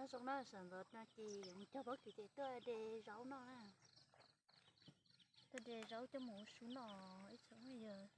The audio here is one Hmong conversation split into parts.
Nyob zoo na, sawv ntxov no ces yuav mus cog pob kws ces tuaj de zaub noj na. Tuaj de zaub coj mus ua su noj ib tsoom phooj ywg.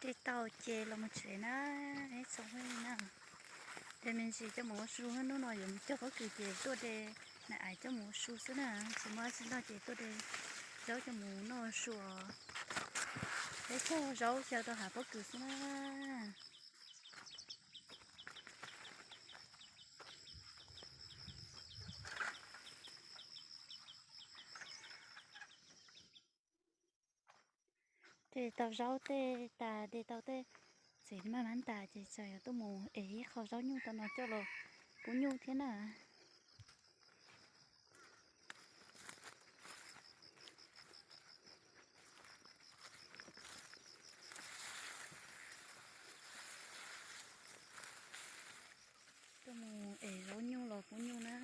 De tau ces los mus tsev na, ib tsoom phooj ywg na. De me ntsis coj mus ua su, hnub no yuav mus cog pob kws ces tuaj de naj ais coj mus ua su xwb na, tsis muaj dab tsi noj ces tuaj de zaub coj mus noj ua su os. Peb cog zaub xyaw rau hav pob kws xwb na. De tau zaub tej tas, de tau tej txiv maj mab tas ces tseem yuav tuaj mus ev ib qho zaub nyuj tau no coj los pub nyuj thiab na. Tuaj mus ev zaub nyuj los pub nyuj na.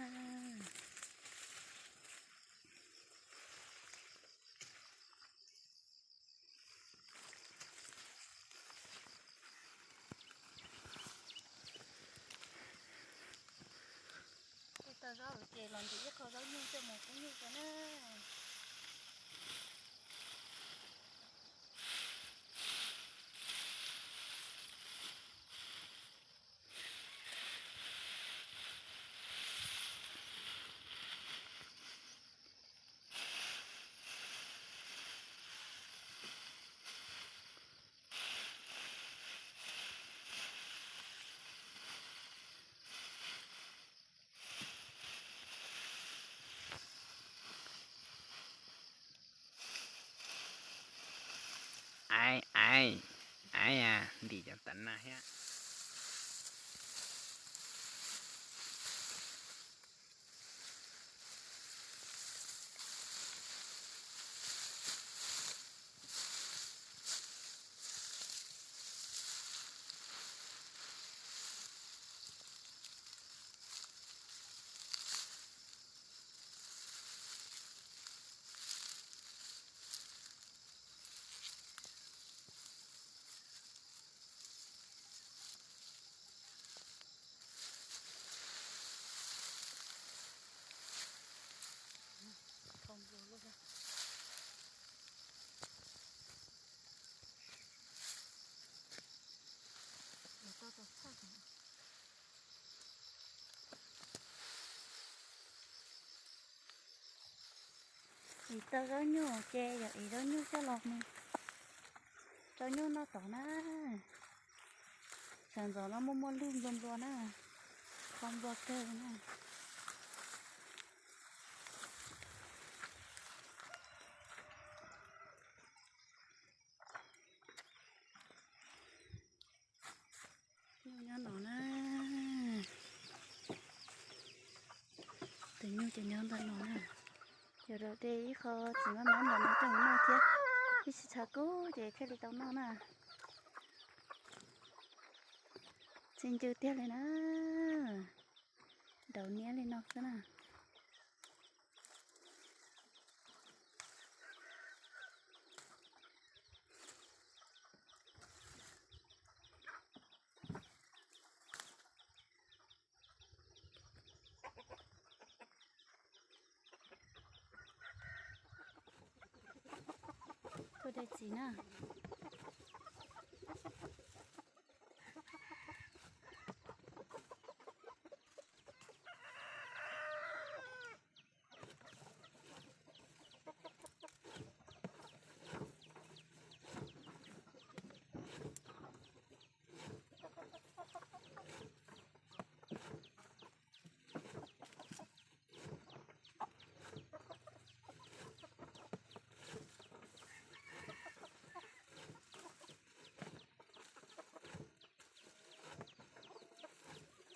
Ib tau zaub ces los ntim ib qho zaub nyuj coj mus pub nyuj rau na. Aiv, aiv, aiv, ntim cov tav nag thiab. Ev tau zaub nyuj ces yog ev zaub nyuj coj los mus rau nyuj noj tod na. Sawv ntxov no muaj muaj lug nplua nplua na, qhov nplua kawg na. Nyuj nyob no na. Tus Nyuj ces nyob ntawm no na. Yog raug de ib qho txiv mab mab ntawm no coj mus noj thiab, ib tsis tshav kub ces thiaj li tau noj na. Txi ncw tiag li na, nraum niab li no xwb na. Tuaj de txiv na.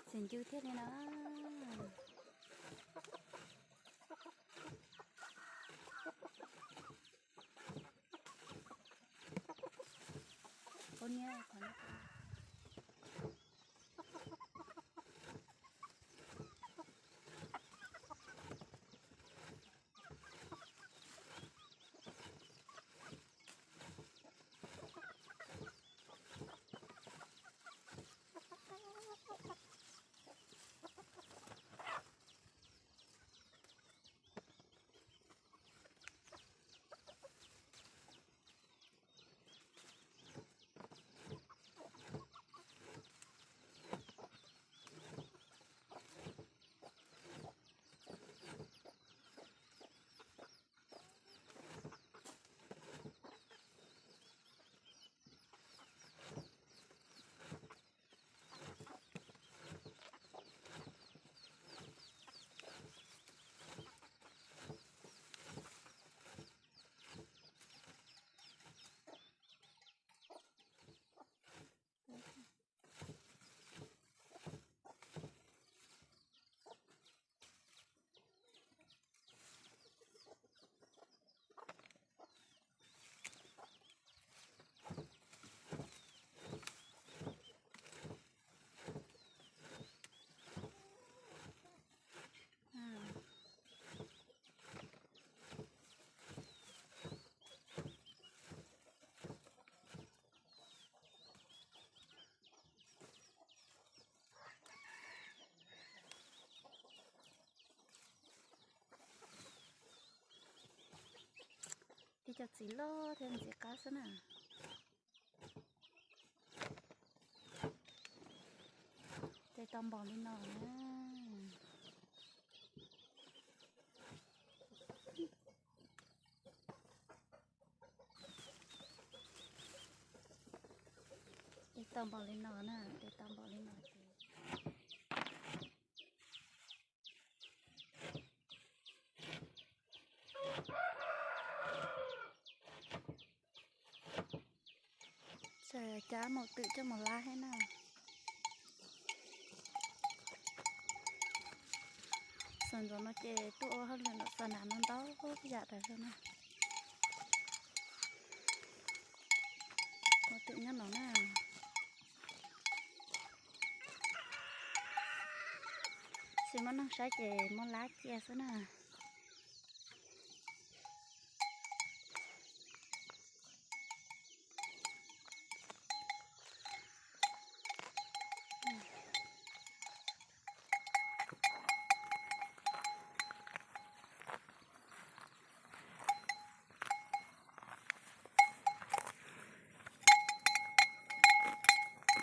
Txiv ncw thiaj li no. Ua niab qhov no. Ib co txiv loj thiab ntxiv qab xwb na. De tau npaum li no na. De tau npaum li no na, de tau npaum li no ces tseem cab mus twm coj mus lab thiab na. Xav ntxov no ces tuaj ua hauj lwm ntawm xa nas no ntau yam tas zog na. Ua twm nyob no na. Tsis muaj neeg saib ces muab lab cia xwb na.